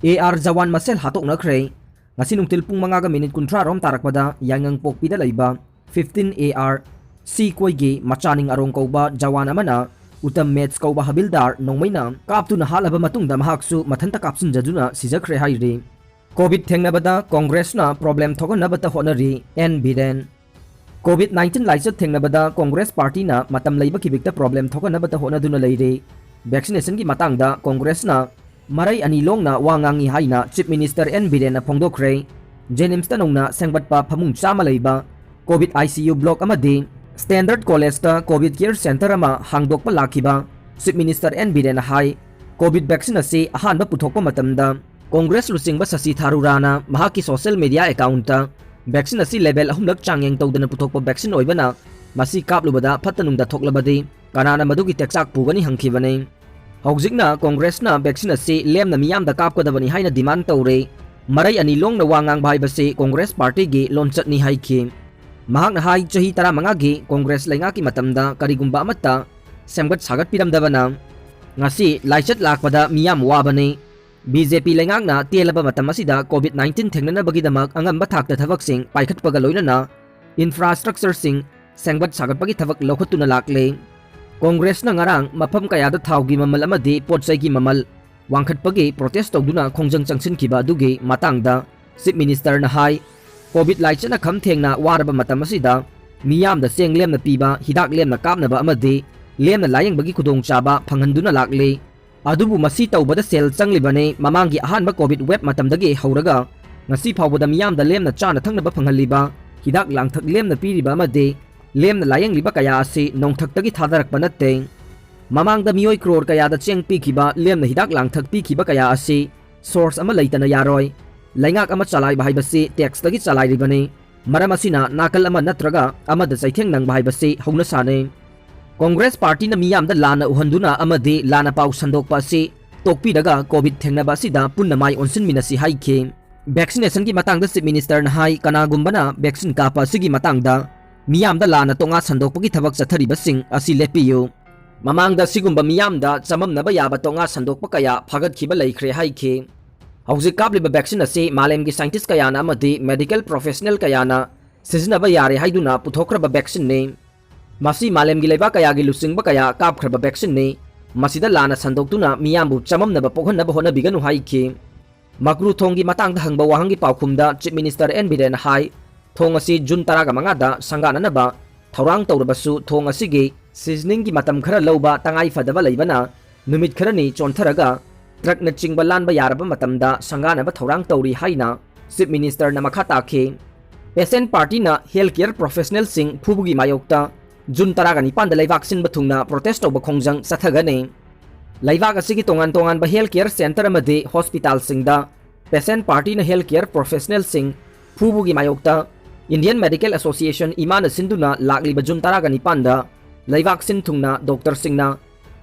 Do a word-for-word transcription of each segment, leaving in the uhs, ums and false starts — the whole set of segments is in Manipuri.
ꯑꯦ ꯑꯥꯔ ꯖꯋꯥꯟ ꯃꯁꯦꯜ ꯍꯥꯠꯇꯣꯛꯅꯈ꯭ꯔꯦ꯫ ꯉꯁꯤ ꯅꯨꯡꯊꯤꯜ ꯄꯨꯡ ꯃꯉꯥꯒ ꯃꯤꯅꯤꯠ ꯀꯨꯟꯊ꯭ꯔꯥ ꯔꯣꯝ ꯇꯥꯔꯛꯄꯗ ꯌꯥꯏꯉꯪꯄꯣꯛꯄꯤꯗ ꯂꯩꯕ ꯐꯤꯐꯇꯤꯟ ꯑꯦ ꯑꯥꯔ ꯁꯤ ꯀꯣꯏꯒꯤ ꯃꯆꯥꯅꯤꯡ ꯑꯔꯣꯡ ꯀꯧꯕ ꯖꯋꯥꯟ ꯑꯃꯅ ꯎꯇꯝ ꯃꯦꯠꯁ ꯀꯧꯕ ꯍꯕꯤꯜꯗꯥꯔ ꯅꯣꯡꯃꯩꯅ ꯀꯥꯞꯇꯨꯅ ꯍꯥꯠꯂꯕ ꯃꯇꯨꯡꯗ ꯃꯍꯥꯛꯁꯨ ꯃꯊꯟꯇ ꯀꯥꯞꯁꯤꯟꯖꯗꯨꯅ ꯁꯤꯖꯈ꯭ꯔꯦ ꯍꯥꯏꯔꯤ꯫ ꯀꯣꯚꯤꯗ ꯊꯦꯡꯅꯕꯗ ꯀꯣꯡꯒ꯭ꯔꯦꯁꯅ ꯄ꯭ꯔꯣꯕ꯭ꯂꯦꯝ ꯊꯣꯛꯍꯟꯅꯕꯇ ꯍꯣꯠꯅꯔꯤ, ꯑꯦꯟ ꯕꯤꯔꯦꯟ꯫ ꯀꯣꯚꯤꯗ ꯅꯥꯏꯟꯇꯤꯟ ꯂꯥꯏꯆꯠ ꯊꯦꯡꯅꯕꯗ ꯀꯣꯡꯒ꯭ꯔꯦꯁ ꯄꯥꯔꯇꯤꯅ ꯃꯇꯝ ꯂꯩꯕ ꯈꯤꯕꯤꯛꯇ ꯄ꯭ꯔꯣꯕ꯭ꯂꯦꯝ ꯊꯣꯛꯍꯟꯅꯕꯇ ꯍꯣꯠꯅꯗꯨꯅ ꯂꯩꯔꯤ꯫ ꯚꯦꯛꯁꯤꯅꯦꯁꯟꯒꯤ ꯃꯇꯥꯡꯗ ꯀꯣꯡꯒ꯭ꯔꯦꯁꯅ ꯃꯔꯩ ꯑꯅꯤ ꯂꯣꯡꯅ ꯋꯥ ꯉꯥꯡꯉꯤ ꯍꯥꯏꯅ ꯆꯤꯐ ꯃꯤꯅꯤꯁꯇꯔ ꯑꯦꯟ ꯕꯤꯔꯦꯟꯅ ꯐꯣꯡꯗꯣꯛꯈ꯭ꯔꯦ꯫ ꯖꯦꯅꯤꯝꯁꯇ ꯅꯧꯅ ꯁꯦꯝꯒꯠꯄ ꯐꯃꯨꯡ ꯆꯥꯝꯃ ꯂꯩꯕ covid I C U block ꯑꯃꯗꯤ ꯁ꯭ꯇꯦꯟꯗꯔꯗ ꯀꯣꯂꯦꯖꯇ ꯀꯣꯚꯤꯗ ꯀꯤꯌꯔ ꯁꯦꯟꯇꯔ ꯑꯃ ꯍꯥꯡꯗꯣꯛꯄ ꯂꯥꯛꯈꯤꯕ ꯆꯤꯐ ꯃꯤꯅꯤꯁꯇꯔ ꯑꯦꯟ ꯕꯤꯔꯦꯟꯅ ꯍꯥꯏ, ꯀꯣꯚꯤꯗ ꯚꯦꯛꯁꯤꯟ ꯑꯁꯤ ꯑꯍꯥꯟꯕ ꯄꯨꯊꯣꯛꯄ ꯃꯇꯝꯗ ꯀꯣꯡꯒ꯭ꯔꯦꯁ ꯂꯨꯆꯤꯡꯕ ꯁꯁꯤ ꯊꯥꯔꯨꯔꯥꯅ ꯃꯍꯥꯛꯀꯤ ꯁꯣꯁꯤꯌꯦꯜ ꯃꯤꯗꯤꯌꯥ ꯑꯦꯀꯥꯎꯟꯠꯇ ꯚꯦꯛꯁꯤꯟ ꯑꯁꯤ ꯂꯦꯚꯦꯜ ꯑꯍꯨꯝꯂꯛ ꯆꯥꯡꯌꯦꯡ ꯇꯧꯗꯅ ꯄꯨꯊꯣꯛꯄ ꯚꯦꯛꯁꯤꯟ ꯑꯣꯏꯕꯅ ꯃꯁꯤ ꯀꯥꯞꯂꯨꯕꯗ ꯐꯠꯇ ꯅꯨꯡꯗ ꯊꯣꯛꯂꯕꯗꯤ ꯀꯅꯥꯅ ꯃꯗꯨꯒꯤ ꯇꯦꯛꯆꯥꯛ ꯄꯨꯒꯅꯤ ꯍꯪꯈꯤꯕꯅꯤ꯫ ꯍꯧꯖꯤꯛꯅ ꯀꯣꯡꯒ꯭ꯔꯦꯁꯅ ꯚꯦꯛꯁꯤꯟ ꯑꯁꯤ ꯂꯦꯝꯅ ꯃꯤꯌꯥꯝꯗ ꯀꯥꯞꯀꯗꯕꯅꯤ ꯍꯥꯏꯅ ꯗꯤꯃꯥꯟ ꯇꯧꯔꯦ꯫ ꯃꯔꯩ ꯑꯅꯤ ꯂꯣꯡꯅ ꯋꯥ ꯉꯥꯡꯕ ꯍꯥꯏꯕꯁꯤ ꯀꯣꯡꯒ꯭ꯔꯦꯁ ꯄꯥꯔꯇꯤꯒꯤ ꯂꯣꯟꯆꯠꯅꯤ ꯍꯥꯏꯈꯤ꯫ ꯃꯍꯥꯛꯅ ꯍꯥꯏ, ꯆꯍꯤ ꯇꯔꯥꯃꯉꯥꯒꯤ ꯀꯣꯡꯒ꯭ꯔꯦꯁ ꯂꯩꯉꯥꯛꯀꯤ ꯃꯇꯝꯗ ꯀꯔꯤꯒꯨꯝꯕ ꯑꯃꯠꯇ ꯁꯦꯝꯒꯠ ꯁꯥꯒꯠꯄꯤꯔꯝꯗꯕꯅ ꯉꯁꯤ ꯂꯥꯏꯆꯠ ꯂꯥꯛꯄꯗ ꯃꯤꯌꯥꯝ ꯋꯥꯕꯅꯤ꯫ ꯕꯤ ꯖꯦ ꯄꯤ ꯂꯩꯉꯥꯛꯅ ꯇꯦꯜꯂꯕ ꯃꯇꯝ ꯑꯁꯤꯗ ꯀꯣꯚꯤꯗ ꯅꯥꯏꯟꯇꯤꯟ ꯊꯦꯡꯅꯅꯕꯒꯤꯗꯃꯛ ꯑꯉꯝꯕ ꯊꯥꯛꯇ ꯊꯕꯛꯁꯤꯡ ꯄꯥꯏꯈꯠꯄꯒ ꯂꯣꯏꯅꯅ ꯏꯟꯐ꯭ꯔꯥꯁ꯭ꯇ꯭ꯔꯛꯆꯔꯁꯤꯡ ꯁꯦꯝꯒꯠ ꯁꯥꯒꯠꯄꯒꯤ ꯊꯕꯛ ꯂꯧꯈꯠꯇꯨꯅ ꯂꯥꯛꯂꯦ꯫ ꯀꯣꯡꯒ꯭ꯔꯦꯁꯅ ꯉꯔꯥꯡ ꯃꯐꯝ ꯀꯌꯥꯗ ꯊꯥꯎꯒꯤ ꯃꯃꯜ ꯑꯃꯗꯤ ꯄꯣꯠ ꯆꯩꯒꯤ ꯃꯃꯜ ꯋꯥꯡꯈꯠꯄꯒꯤ ꯄ꯭ꯔꯣꯇꯦꯁ ꯇꯧꯗꯨꯅ ꯈꯣꯡꯖꯪ ꯆꯪꯁꯤꯟꯈꯤꯕ ꯑꯗꯨꯒꯤ ꯃꯇꯥꯡꯗ ꯆꯤꯐ ꯃꯤꯅꯤꯁꯇꯔꯅ ꯍꯥꯏ, ꯀꯣꯚꯤꯗ ꯂꯥꯏꯆꯠꯅ ꯈꯝ ꯊꯦꯡꯅ ꯋꯥꯔꯕ ꯃꯇꯝ ꯑꯁꯤꯗ ꯃꯤꯌꯥꯝꯗ ꯆꯦꯡ ꯂꯦꯝꯅ ꯄꯤꯕ, ꯍꯤꯗꯥꯛ ꯂꯦꯝꯅ ꯀꯥꯞꯅꯕ ꯑꯃꯗꯤ ꯂꯦꯝꯅ ꯂꯥꯌꯦꯡꯕꯒꯤ ꯈꯨꯗꯣꯡꯆꯥꯕ ꯐꯪꯍꯟꯗꯨꯅ ꯂꯥꯛꯂꯤ꯫ ꯑꯗꯨꯕꯨ ꯃꯁꯤ ꯇꯧꯕꯗ ꯁꯦꯜ ꯆꯪꯂꯤꯕꯅꯤ꯫ ꯃꯃꯥꯡꯒꯤ ꯑꯍꯥꯟꯕ ꯀꯣꯚꯤꯗ ꯋꯦꯕ ꯃꯇꯝꯗꯒꯤ ꯍꯧꯔꯒ ꯉꯁꯤ ꯐꯥꯎꯕꯗ ꯃꯤꯌꯥꯝꯗ ꯂꯦꯝꯅ ꯆꯥꯅ ꯊꯛꯅꯕ ꯐꯪꯍꯜꯂꯤꯕ, ꯍꯤꯗꯥꯛ ꯂꯥꯡꯊꯛ ꯂꯦꯝꯅ ꯄꯤꯔꯤꯕ ꯑꯃꯗꯤ ꯂꯦꯝꯅ ꯂꯥꯌꯦꯡꯂꯤꯕ ꯀꯌꯥ ꯑꯁꯤ ꯅꯣꯡꯊꯛꯇꯒꯤ ꯊꯥꯗꯔꯛꯄ ꯅꯠꯇꯦ꯫ ꯃꯃꯥꯡꯗ ꯃꯤꯑꯣꯏ ꯀ꯭ꯔꯣꯔ ꯀꯌꯥꯗ ꯆꯦꯡ ꯄꯤꯈꯤꯕ, ꯂꯦꯝꯅ ꯍꯤꯗꯥꯛ ꯂꯥꯡꯊꯛ ꯄꯤꯈꯤꯕ ꯀꯌꯥ ꯑꯁꯤ ꯁꯣꯔꯁ ꯑꯃ ꯂꯩꯇꯅ ꯌꯥꯔꯣꯏ꯫ ꯂꯩꯉꯥꯛ ꯑꯃ ꯆꯂꯥꯏꯕ ꯍꯥꯏꯕꯁꯤ ꯇꯦꯛꯁꯇꯒꯤ ꯆꯂꯥꯏꯔꯤꯕꯅꯤ꯫ ꯃꯔꯝ ꯑꯁꯤꯅ ꯅꯥꯀꯜ ꯑꯃ ꯅꯠꯇ꯭ꯔꯒ ꯑꯃꯗ ꯆꯩꯊꯦꯡ ꯅꯪꯕ ꯍꯥꯏꯕꯁꯤ ꯍꯧꯅꯁꯥꯅꯤ꯫ ꯀꯣꯡꯒ꯭ꯔꯦꯁ ꯄꯥꯔꯇꯤꯅ ꯃꯤꯌꯥꯝꯗ ꯂꯥꯟꯅ ꯎꯍꯟꯗꯨꯅ ꯑꯃꯗꯤ ꯂꯥꯟꯅ ꯄꯥꯎ ꯁꯟꯗꯣꯛꯄ ꯑꯁꯤ ꯇꯣꯛꯄꯤꯔꯒ ꯀꯣꯚꯤꯗ ꯊꯦꯡꯅꯕ ꯑꯁꯤꯗ ꯄꯨꯟꯅ ꯃꯥꯏ ꯑꯣꯟꯁꯤꯟꯃꯤꯟꯅꯁꯤ ꯍꯥꯏꯈꯤ꯫ ꯚꯦꯛꯁꯤꯅꯦꯁꯟꯒꯤ ꯃꯇꯥꯡꯗ ꯆꯤꯐ ꯃꯤꯅꯤꯁꯇꯔꯅ ꯍꯥꯏ, ꯀꯅꯥꯒꯨꯝꯕꯅ ꯚꯦꯛꯁꯤꯟ ꯀꯥꯞꯄ ꯑꯁꯤꯒꯤ ꯃꯇꯥꯡꯗ ꯃꯤꯌꯥꯝꯗ ꯂꯥꯟꯅ ꯇꯣꯉꯥ ꯁꯟꯗꯣꯛꯄꯒꯤ ꯊꯕꯛ ꯆꯠꯊꯔꯤꯕꯁꯤꯡ ꯑꯁꯤ ꯂꯦꯞꯄꯤꯌꯨ꯫ ꯃꯃꯥꯡꯗ ꯁꯤꯒꯨꯝꯕ ꯃꯤꯌꯥꯝꯗ ꯆꯃꯝꯅꯕ ꯌꯥꯕ ꯇꯣꯉꯥ ꯁꯟꯗꯣꯛꯄ ꯀꯌꯥ ꯐꯥꯒꯠꯈꯤꯕ ꯂꯩꯈ꯭ꯔꯦ ꯍꯥꯏꯈꯤ꯫ ꯍꯧꯖꯤꯛ ꯀꯥꯞꯂꯤꯕ vaccine ꯑꯁꯤ ꯃꯥꯂꯦꯝꯒꯤ scientist ꯀꯌꯥꯅ ꯑꯃꯗꯤ medical professional ꯀꯌꯥꯅ ꯁꯤꯖꯤꯟꯅꯕ ꯌꯥꯔꯦ ꯍꯥꯏꯗꯨꯅ ꯄꯨꯊꯣꯛꯈ꯭ꯔꯕ vaccine ꯅꯤ꯫ ꯃꯁꯤ ꯃꯥꯂꯦꯝꯒꯤ ꯂꯩꯕꯥꯛ ꯀꯌꯥꯒꯤ ꯂꯨꯆꯤꯡꯕ ꯀꯌꯥ ꯀꯥꯞꯈ꯭ꯔꯕ vaccine ꯅꯤ꯫ ꯃꯁꯤꯗ ꯂꯥꯟꯅ ꯁꯟꯗꯣꯛꯇꯨꯅ ꯃꯤꯌꯥꯝꯕꯨ ꯆꯃꯝꯅꯕ ꯄꯣꯛꯍꯟꯅꯕ ꯍꯣꯠꯅꯕꯤꯒꯅꯨ ꯍꯥꯏꯈꯤ꯫ ꯃꯀ꯭ꯔꯨ ꯊꯣꯡꯒꯤ ꯃꯇꯥꯡꯗ ꯍꯪꯕ ꯋꯥꯍꯪꯒꯤ ꯄꯥꯎꯈꯨꯝꯗ Chief Minister ꯑꯦꯟ ꯕꯤꯔꯦꯟꯅ ꯍꯥꯏ, ꯊꯣꯡ ꯑꯁꯤ ꯖꯨꯟ ꯇꯔꯥꯃꯉꯥꯗ ꯁꯪꯒꯥꯅꯅꯕ ꯊꯧꯔꯥꯡ ꯇꯧꯔꯕꯁꯨ, ꯊꯣꯡ ꯑꯁꯤꯒꯤ seasoningꯒꯤ ꯃꯇꯝ ꯈꯔ ꯂꯧꯕ ꯇꯉꯥꯏ ꯐꯗꯕ ꯂꯩꯕꯅ, ꯅꯨꯃꯤꯠ ꯈꯔꯅꯤ ꯆꯣꯟꯊꯔꯒ truckꯅꯆꯤꯡꯕ ꯂꯥꯟꯕ ꯌꯥꯔꯕ ꯃꯇꯝꯗ ꯁꯪꯒꯥꯅꯕ ꯊꯧꯔꯥꯡ ꯇꯧꯔꯤ ꯍꯥꯏꯅ Chief Ministerꯅ ꯃꯈꯥ ꯇꯥꯈꯤ꯫ Patient partyꯅ health care professionalꯁꯤꯡ ꯐꯨꯕꯒꯤ ꯃꯥꯌꯣꯛꯇ ꯖꯨꯟ ꯇꯔꯥꯒ ꯅꯤꯄꯥꯟꯗ ꯂꯩꯕꯥꯛ ꯁꯤꯟꯕ ꯊꯨꯡꯅ protest ꯇꯧꯕ ꯈꯣꯡꯖꯪ ꯆꯠꯊꯒꯅꯤ꯫ ꯂꯩꯕꯥꯛ ꯑꯁꯤꯒꯤ ꯇꯣꯉꯥꯟ ꯇꯣꯉꯥꯟꯕ health care centre ꯑꯃꯗꯤ hospitalꯁꯤꯡꯗ patient partyꯅ health care professionalꯁꯤꯡ ꯐꯨꯕꯒꯤ ꯃꯥꯌꯣꯛꯇ Indian Medical Association ꯏꯃꯥꯅ ꯁꯤꯟꯗꯨꯅ ꯂꯥꯛꯂꯤꯕ ꯖꯨꯟ ꯇꯔꯥꯒ ꯅꯤꯄꯥꯟꯗ ꯂꯩꯕꯥꯛ ꯁꯤꯟ ꯊꯨꯡꯅ doctorꯁꯤꯡꯅ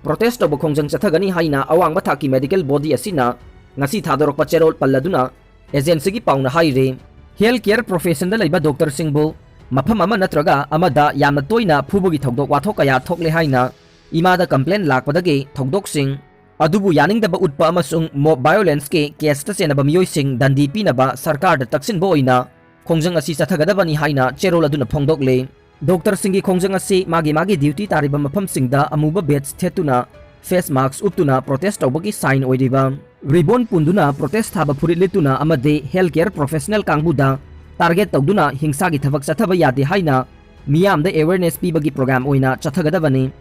protest ꯇꯧꯕ ꯈꯣꯡꯖꯪ ꯆꯠꯊꯒꯅꯤ ꯍꯥꯏꯅ ꯑꯋꯥꯡꯕ ꯊꯥꯛꯀꯤ medical body ꯑꯁꯤꯅ ꯉꯁꯤ ꯊꯥꯗꯣꯔꯛꯄ ꯆꯦꯔꯣꯜ ꯄꯜꯂꯗꯨꯅ agencyꯒꯤ ꯄꯥꯎꯅ ꯍꯥꯏꯔꯤ꯫ Health care professionꯗ ꯂꯩꯕ doctorꯁꯤꯡꯕꯨ ꯃꯐꯝ ꯑꯃ ꯅꯠꯇ꯭ꯔꯒ ꯑꯃꯗ ꯌꯥꯝꯅ ꯇꯣꯏꯅ ꯐꯨꯕꯒꯤ ꯊꯧꯗꯣꯛ ꯋꯥꯊꯣꯛ ꯀꯌꯥ ꯊꯣꯛꯂꯦ ꯍꯥꯏꯅ ꯏꯃꯥꯗ complaint ꯂꯥꯛꯄꯗꯒꯤ ꯊꯧꯗꯣꯛꯁꯤꯡ ꯑꯗꯨꯕꯨ ꯌꯥꯅꯤꯡꯗꯕ ꯎꯠꯄ ꯑꯃꯁꯨꯡ mob violenceꯀꯤ caseꯇ ꯆꯦꯟꯅꯕ ꯃꯤꯑꯣꯏꯁꯤꯡ ꯗꯟꯗꯤ ꯄꯤꯅꯕ ꯁꯔꯀꯥꯔꯗ ꯇꯛꯁꯤꯟꯕ ꯑꯣꯏꯅ ꯈꯣꯡꯖꯪ ꯑꯁꯤ ꯆꯠꯊꯒꯗꯕꯅꯤ ꯍꯥꯏꯅ ꯆꯦꯔꯣꯜ ꯑꯗꯨꯅ ꯐꯣꯡꯗꯣꯛꯂꯤ꯫ Doctorꯁꯤꯡꯒꯤ ꯈꯣꯡꯖꯪ ꯑꯁꯤ ꯃꯥꯒꯤ ꯃꯥꯒꯤ duty ꯇꯥꯔꯤꯕ ꯃꯐꯝꯁꯤꯡꯗ ꯑꯃꯨꯕ badge ꯊꯦꯠꯇꯨꯅ, face mask ꯎꯞꯇꯨꯅ protest ꯇꯧꯕꯒꯤ sign ꯑꯣꯏꯔꯤꯕ ribbon ꯄꯨꯟꯗꯨꯅ protest ꯊꯥꯕ ꯐꯨꯔꯤꯠ ꯂꯤꯠꯇꯨꯅ ꯑꯃꯗꯤ health care professional ꯀꯥꯡꯕꯨꯗ target ꯇꯧꯗꯨꯅ ꯍꯤꯡꯁꯥꯒꯤ ꯊꯕꯛ ꯆꯠꯊꯕ ꯌꯥꯗꯦ ꯍꯥꯏꯅ ꯃꯤꯌꯥꯝꯗ awareness ꯄꯤꯕꯒꯤ program ꯑꯣꯏꯅ ꯆꯠꯊꯒꯗꯕꯅꯤ꯫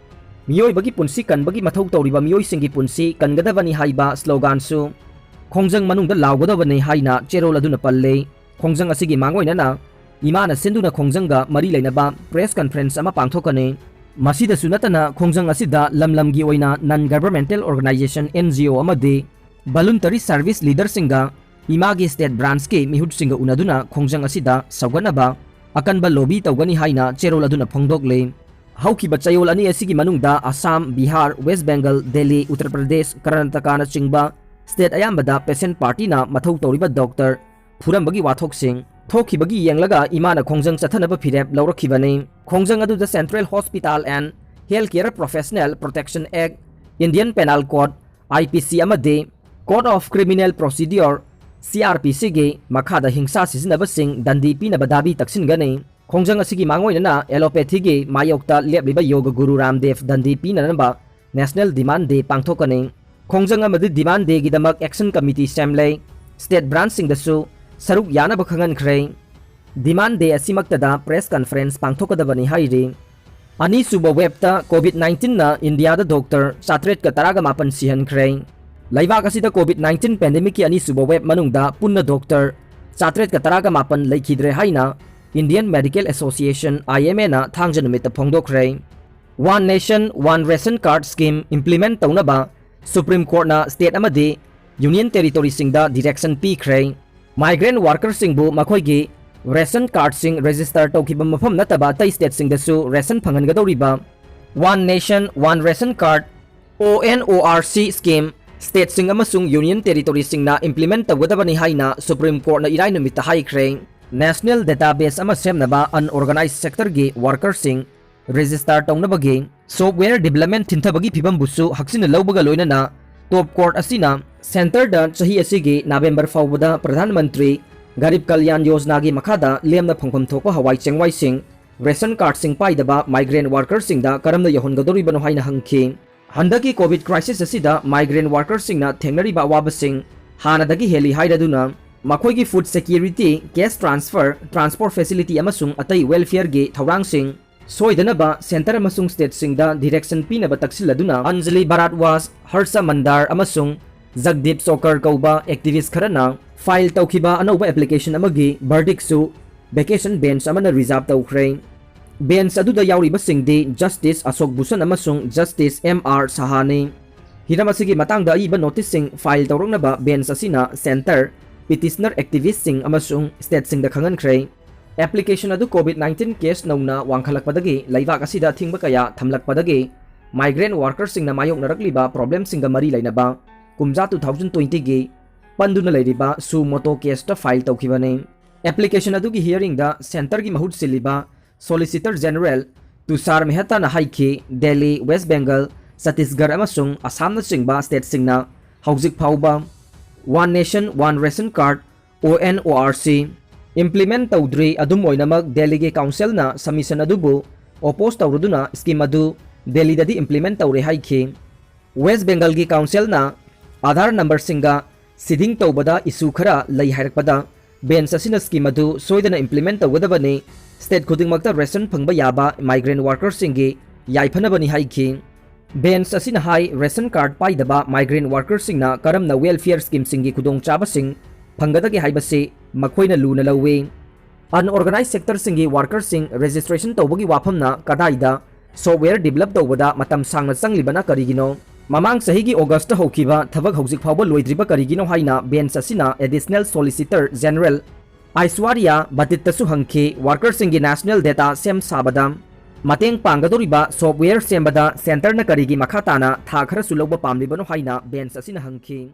ꯃꯤꯑꯣꯏꯕꯒꯤ ꯄꯨꯟꯁꯤ ꯀꯟꯕꯒꯤ ꯃꯊꯧ ꯇꯧꯔꯤꯕ ꯃꯤꯑꯣꯏꯁꯤꯡꯒꯤ ꯄꯨꯟꯁꯤ ꯀꯟꯒꯗꯕꯅꯤ ꯍꯥꯏꯕ sloganꯁꯨ ꯈꯣꯡꯖꯪ ꯃꯅꯨꯡꯗ ꯂꯥꯎꯒꯗꯕꯅꯤ ꯍꯥꯏꯅ ꯆꯦꯔꯣꯜ ꯑꯗꯨꯅ ꯄꯜꯂꯤ꯫ ꯈꯣꯡꯖꯪ ꯑꯁꯤꯒꯤ ꯃꯥꯡꯑꯣꯏꯅꯅ ꯏꯃꯥꯅ ꯁꯤꯟꯗꯨꯅ ꯈꯣꯡꯖꯪꯒ ꯃꯔꯤ ꯂꯩꯅꯕ press conference ꯑꯃ ꯄꯥꯡꯊꯣꯛꯀꯅꯤ꯫ ꯃꯁꯤꯗꯁꯨ ꯅꯠꯇꯅ ꯈꯣꯡꯖꯪ ꯑꯁꯤꯗ ꯂꯝ ꯂꯝꯒꯤ ꯑꯣꯏꯅ non governmental organization, N G O ꯑꯃꯗꯤ voluntary service leaderꯁꯤꯡꯒ ꯏꯃꯥꯒꯤ state branchꯀꯤ ꯃꯤꯍꯨꯠꯁꯤꯡꯒ ꯎꯅꯗꯨꯅ ꯈꯣꯡꯖꯪ ꯑꯁꯤꯗ ꯁꯧꯒꯠꯅꯕ ꯑꯀꯟꯕ lobby ꯇꯧꯒꯅꯤ ꯍꯥꯏꯅ ꯆꯦꯔꯣꯜ ꯑꯗꯨꯅ ꯐꯣꯡꯗꯣꯛꯂꯤ꯫ ꯍꯧꯈꯤꯕ ꯆꯌꯣꯜ ꯑꯅꯤ ꯑꯁꯤꯒꯤ ꯃꯅꯨꯡꯗ ꯑꯁꯥꯝ, ꯕꯤꯍꯥꯔ, ꯋꯦꯁ ꯕꯦꯡꯒꯜ, ꯗꯦꯜꯂꯤ, ꯎꯠꯇꯔ ꯄ꯭ꯔꯗꯦꯁ, ꯀꯔꯅꯥꯇꯀꯥꯅꯆꯤꯡꯕ state ꯑꯌꯥꯝꯕꯗ patient partyꯅ ꯃꯊꯧ ꯇꯧꯔꯤꯕ doctor ꯐꯨꯔꯝꯕꯒꯤ ꯋꯥꯊꯣꯛꯁꯤꯡ ꯊꯣꯛꯈꯤꯕꯒꯤ ꯌꯦꯡꯂꯒ ꯏꯃꯥꯅ ꯈꯣꯡꯖꯪ ꯆꯠꯊꯅꯕ ꯐꯤꯔꯦꯞ ꯂꯧꯔꯛꯈꯤꯕꯅꯤ꯫ ꯈꯣꯡꯖꯪ ꯑꯗꯨꯗ Central Hospital and Health Care Professional Protection Act, Indian Penal Code, I P C ꯑꯃꯗꯤ Code of Criminal Procedure, C R P Cꯒꯤ ꯃꯈꯥꯗ ꯍꯤꯡꯁꯥ ꯁꯤꯖꯤꯟꯅꯕꯁꯤꯡ ꯗꯟꯗꯤ ꯄꯤꯅꯕ ꯗꯥꯕꯤ ꯇꯛꯁꯤꯟꯒꯅꯤ꯫ ꯈꯣꯡꯖꯪ ꯑꯁꯤꯒꯤ ꯃꯥꯡꯑꯣꯏꯅꯅ allopathyꯒꯤ ꯃꯥꯌꯣꯛꯇ ꯂꯦꯞꯂꯤꯕ ꯌꯣꯒ ꯒꯨꯔꯨ ꯔꯥꯝꯗꯦꯕ ꯗꯟꯗꯤ ꯄꯤꯅꯅꯕ National Demand Day ꯄꯥꯡꯊꯣꯛꯀꯅꯤ꯫ ꯈꯣꯡꯖꯪ ꯑꯃꯗꯤ Demand Dayꯒꯤꯗꯃꯛ Action Committee ꯁꯦꯝꯂꯦ꯫ State branchꯁꯤꯡꯗꯁꯨ ꯁꯔꯨꯛ ꯌꯥꯅꯕ ꯈꯪꯍꯟꯈ꯭ꯔꯦ꯫ Demand Day ꯑꯁꯤꯃꯛꯇꯗ press conference ꯄꯥꯡꯊꯣꯛꯀꯗꯕꯅꯤ ꯍꯥꯏꯔꯤ꯫ ꯑꯅꯤꯁꯨꯕ waveꯇ COVID nineteenꯅ ꯏꯟꯗꯤꯌꯥꯗ doctor ꯆꯥꯇ꯭ꯔꯦꯠꯀ ꯇꯔꯥꯒ ꯃꯥꯄꯟ ꯁꯤꯍꯟꯈ꯭ꯔꯦ꯫ ꯂꯩꯕꯥꯛ ꯑꯁꯤꯗ COVID nineteen pandemicꯀꯤ ꯑꯅꯤꯁꯨꯕ wave ꯃꯅꯨꯡꯗ ꯄꯨꯟꯅ doctor ꯆꯥꯇ꯭ꯔꯦꯠꯀ ꯇꯔꯥꯒ ꯃꯥꯄꯟ ꯂꯩꯈꯤꯗ꯭ꯔꯦ ꯍꯥꯏꯅ Indian Medical Association, IMAꯅ ꯊꯥꯡꯖ ꯅꯨꯃꯤꯠꯇ ꯐꯣꯡꯗꯣꯛꯈ꯭ꯔꯦ꯫ One Nation One Ration Card Scheme implement ꯇꯧꯅꯕ Supreme Courtꯅ state ꯑꯃꯗꯤ Union Territoryꯁꯤꯡꯗ direction ꯄꯤꯈ꯭ꯔꯦ꯫ Migrant workerꯁꯤꯡꯕꯨ ꯃꯈꯣꯏꯒꯤ ration cardꯁꯤꯡ register ꯇꯧꯈꯤꯕ ꯃꯐꯝ ꯅꯠꯇꯕ ꯑꯇꯩ stateꯁꯤꯡꯗꯁꯨ ration ꯐꯪꯍꯟꯒꯗꯧꯔꯤꯕ One Nation One Ration Card, ONORC scheme stateꯁꯤꯡ ꯑꯃꯁꯨꯡ Union Territoryꯁꯤꯡꯅ implement ꯇꯧꯒꯗꯕꯅꯤ ꯍꯥꯏꯅ Supreme Courtꯅ ꯏꯔꯥꯏ ꯅꯨꯃꯤꯠꯇ ꯍꯥꯏꯈ꯭ꯔꯦ꯫ National database ꯑꯃ ꯁꯦꯝꯅꯕ unorganized sectorꯒꯤ workerꯁꯤꯡ register ꯇꯧꯅꯕꯒꯤ software development ꯊꯤꯟꯊꯕꯒꯤ ꯐꯤꯕꯝꯕꯨꯁꯨ ꯍꯛꯆꯤꯟꯅ ꯂꯧꯕꯒ ꯂꯣꯏꯅꯅ top court ꯑꯁꯤꯅ centreꯗ ꯆꯍꯤ ꯑꯁꯤꯒꯤ November ꯐꯥꯎꯕꯗ ꯄ꯭ꯔꯙꯥꯟ ꯃꯟꯇ꯭ꯔꯤ ꯒꯔꯤꯕ ꯀꯜꯌꯥꯟ ꯌꯣꯖꯅꯥꯒꯤ ꯃꯈꯥꯗ ꯂꯦꯝꯅ ꯐꯪꯐꯝ ꯊꯣꯛꯄ ꯍꯋꯥꯏ ꯆꯦꯡꯋꯥꯏꯁꯤꯡ ration cardꯁꯤꯡ ꯄꯥꯏꯗꯕ migrant workerꯁꯤꯡꯗ ꯀꯔꯝꯅ ꯌꯧꯍꯟꯒꯗꯧꯔꯤꯕꯅꯣ ꯍꯥꯏꯅ ꯍꯪꯈꯤ꯫ ꯍꯟꯗꯛꯀꯤ COVID crisis ꯑꯁꯤꯗ migrant workerꯁꯤꯡꯅ ꯊꯦꯡꯅꯔꯤꯕ ꯑꯋꯥꯕꯁꯤꯡ ꯍꯥꯟꯅꯗꯒꯤ ꯍꯦꯜꯂꯤ ꯍꯥꯏꯔꯗꯨꯅ ꯃꯈꯣꯏꯒꯤ food security, cash transfer, transport facility ꯑꯃꯁꯨꯡ ꯑꯇꯩ welfareꯒꯤ ꯊꯧꯔꯥꯡꯁꯤꯡ ꯁꯣꯏꯗꯅꯕ centre ꯑꯃꯁꯨꯡ stateꯁꯤꯡꯗ direction ꯄꯤꯅꯕ ꯇꯛꯁꯤꯜꯂꯗꯨꯅ ꯑꯟꯖꯂꯤ ꯚꯥꯔꯗ꯭ꯋꯥꯖ, ꯍꯔꯁ ꯃꯟꯗꯥꯔ ꯑꯃꯁꯨꯡ ꯖꯒꯗꯤꯞ ꯆꯣꯀꯔ ꯀꯧꯕ activist ꯈꯔꯅ file ꯇꯧꯈꯤꯕ ꯑꯅꯧꯕ application ꯑꯃꯒꯤ verdictꯁꯨ vacation bench ꯑꯃꯅ reserve ꯇꯧꯈ꯭ꯔꯦ꯫ Bench ꯑꯗꯨꯗ ꯌꯥꯎꯔꯤꯕꯁꯤꯡꯗꯤ Justice ꯑꯁꯣꯛ ꯚꯨꯁꯟ ꯑꯃꯁꯨꯡ Justice M R ꯁꯍꯥꯅꯤ꯫ ꯍꯤꯔꯝ ꯑꯁꯤꯒꯤ ꯃꯇꯥꯡꯗ ꯑꯏꯕ noticeꯁꯤꯡ file ꯇꯧꯔꯛꯅꯕ bench ꯑꯁꯤꯅ centre, petitioner activistꯁꯤꯡ ꯑꯃꯁꯨꯡ stateꯁꯤꯡꯗ ꯈꯪꯍꯟꯈ꯭ꯔꯦ꯫ Application ꯑꯗꯨ COVID nineteen case ꯅꯧꯅ ꯋꯥꯡꯈꯠꯂꯛꯄꯗꯒꯤ ꯂꯩꯕꯥꯛ ꯑꯁꯤꯗ ꯑꯊꯤꯡꯕ ꯀꯌꯥ ꯊꯝꯂꯛꯄꯗꯒꯤ migrant workerꯁꯤꯡꯅ ꯃꯥꯌꯣꯛꯅꯔꯛꯂꯤꯕ problemꯁꯤꯡꯒ ꯃꯔꯤ ꯂꯩꯅꯕ ꯀꯨꯝꯖꯥ two thousand twentyꯒꯤ ꯄꯟꯗꯨꯅ ꯂꯩꯔꯤꯕ suo motu caseꯇ file ꯇꯧꯈꯤꯕꯅꯤ꯫ Application ꯑꯗꯨꯒꯤ hearingꯗ centreꯒꯤ ꯃꯍꯨꯠ ꯁꯤꯜꯂꯤꯕ Solicitor General ꯇꯨꯁꯥꯔ ꯃꯦꯍꯇꯥꯅ ꯍꯥꯏꯈꯤ, ꯗꯦꯜꯂꯤ, ꯋꯦꯁ ꯕꯦꯡꯒꯜ, ꯆꯇꯤꯁꯒꯔ ꯑꯃꯁꯨꯡ ꯑꯁꯥꯝꯅꯆꯤꯡꯕ stateꯁꯤꯡꯅ ꯍꯧꯖꯤꯛ ꯐꯥꯎꯕ One Nation One Ration Card, O N O R C, implement ꯇꯧꯗ꯭ꯔꯤ꯫ ꯑꯗꯨꯝ ꯑꯣꯏꯅꯃꯛ ꯗꯦꯜꯂꯤꯒꯤ ꯀꯥꯎꯟꯁꯤꯜꯅ submission ꯑꯗꯨꯕꯨ oppose ꯇꯧꯔꯗꯨꯅ scheme ꯑꯗꯨ ꯗꯦꯜꯂꯤꯗꯗꯤ implement ꯇꯧꯔꯦ ꯍꯥꯏꯈꯤ꯫ ꯋꯦꯁ ꯕꯦꯡꯒꯜꯒꯤ ꯀꯥꯎꯟꯁꯤꯜꯅ ꯑꯥꯙꯥꯔ ꯅꯝꯕꯔꯁꯤꯡꯒ seeding ꯇꯧꯕꯗ issue ꯈꯔ ꯂꯩ ꯍꯥꯏꯔꯛꯄꯗ, ꯕꯦꯟꯆ ꯑꯁꯤꯅ scheme ꯑꯗꯨ ꯁꯣꯏꯗꯅ implement ꯇꯧꯒꯗꯕꯅꯤ, state ꯈꯨꯗꯤꯡꯃꯛꯇ ration ꯐꯪꯕ ꯌꯥꯕ migrant workerꯁꯤꯡꯒꯤ ꯌꯥꯏꯐꯅꯕꯅꯤ ꯍꯥꯏꯈꯤ꯫ ꯕꯦꯟꯆ ꯑꯁꯤꯅ ꯍꯥꯏ, ration card ꯄꯥꯏꯗꯕ migrant workerꯁꯤꯡꯅ ꯀꯔꯝꯅ welfare schemeꯁꯤꯡꯒꯤ ꯈꯨꯗꯣꯡꯆꯥꯕꯁꯤꯡ ꯐꯪꯒꯗꯒꯦ ꯍꯥꯏꯕꯁꯤ ꯃꯈꯣꯏꯅ ꯂꯨꯅ ꯂꯧꯏ꯫ Unorganized sectorꯁꯤꯡꯒꯤ workerꯁꯤꯡ registration ꯇꯧꯕꯒꯤ ꯋꯥꯐꯝꯅ ꯀꯗꯥꯏꯗ? Software develop ꯇꯧꯕꯗ ꯃꯇꯝ ꯁꯥꯡꯅ ꯆꯪꯂꯤꯕꯅ ꯀꯔꯤꯒꯤꯅꯣ? ꯃꯃꯥꯡ ꯆꯍꯤꯒꯤ Augustꯇ ꯍꯧꯈꯤꯕ ꯊꯕꯛ ꯍꯧꯖꯤꯛ ꯐꯥꯎꯕ ꯂꯣꯏꯗ꯭ꯔꯤꯕ ꯀꯔꯤꯒꯤꯅꯣ ꯍꯥꯏꯅ ꯕꯦꯟꯆ ꯑꯁꯤꯅ Additional Solicitor General ꯑꯥꯏꯁ꯭ꯋꯥꯔꯤꯌꯥ ꯕꯇꯤꯠꯇꯁꯨ ꯍꯪꯈꯤ꯫ Workerꯁꯤꯡꯒꯤ national data ꯁꯦꯝ ꯁꯥꯕꯗ ꯃꯇꯦꯡ ꯄꯥꯡꯒꯗꯧꯔꯤꯕ software ꯁꯦꯝꯕꯗ centreꯅ ꯀꯔꯤꯒꯤ ꯃꯈꯥ ꯇꯥꯅ ꯊꯥ ꯈꯔꯁꯨ ꯂꯧꯕ ꯄꯥꯝꯂꯤꯕꯅꯣ ꯍꯥꯏꯅ ꯕꯦꯟꯆ ꯑꯁꯤꯅ ꯍꯪꯈꯤ꯫